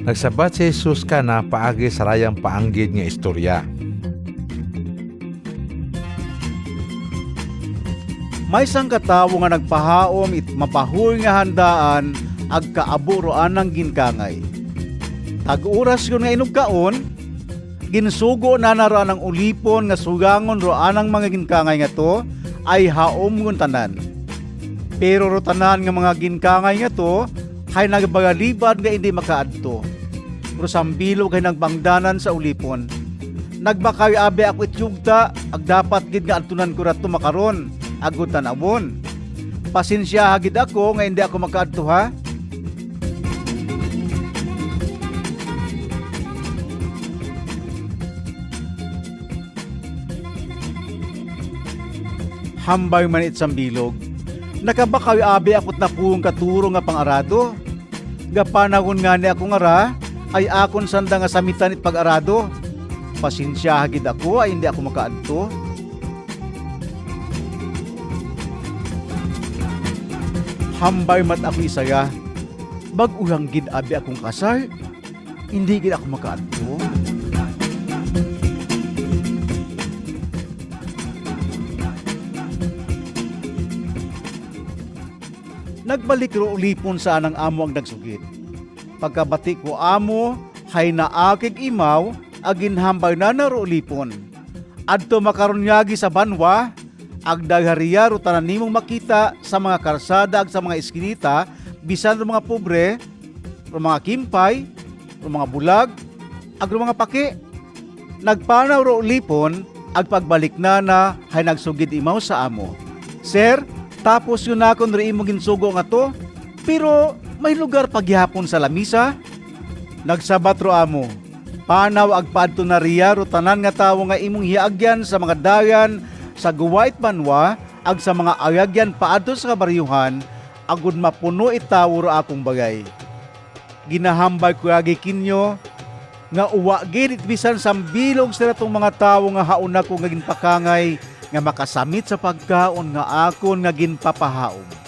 Nagsabat si Jesus kana paagi sa rayang paanggid nga istorya. May sang katawo nga nagpahaom it mapahuy nga handaan ag kaabo ro anang ginkangay. Tag-oras yun nga inugkaon, ginsugo na na ro anang ulipon nga sugangon ro anang mga ginkangay nga to ay haom ngun tanan. Pero ro tanan nga mga ginkangay nga to hay nagbagalibad nga hindi makaadto. Ro sambilog hay nagbangdanan sa ulipon. Nagbakay abe ako ityugta ag dapat gid nga adtunan ko rato makaron agud tanawon. Pasensya gid ako nga hindi ako makaadto ha. Hambay man it sambilog. Nakabakaw abe ako't napuong katuro nga pangarado. Gapanahon nga ni ako nga ra, ay akon sanda nga samitan it pag-arado. Pasensya gid ako ay hindi ako makaadto. Hambay mat ako isaya. Bag-ulang gid abi akong kasal. Hindi gid ako makaadto. Nagbalik ro ulipon sa anang amo ang nagsugid. Pagkabati ko amo, hay naakig imaw, agin hambay na na ro ulipon. Adto makarunyagi sa banwa, agdaghariya ro tanan nimong makita sa mga karsada ag sa mga eskinita, bisan ro mga pobre, ro mga kimpay, ro mga bulag, ag ro mga paki. Nagpanaw ro ulipon, ag pagbalik na na hay nagsugid imaw sa amo. Sir, tapos yun akon ri imong ginsugo nga to, pero may lugar paghihapon sa lamisa. Nagsabat ro amo, panaw agpaadto na riya ro tanan nga tawo nga imong hiagyan sa mga dayan sa guwait banwa ag sa mga ayagyan paadto sa kabaryuhan agud mapuno itawo ro akong bagay. Ginahambay ko agi kinyo nga uwa gid it bisan sambilog sa ratong mga tawo nga hauna ko nga ginpakangay nga makasamit sa pagkaon nga akon nga ginpapahaom.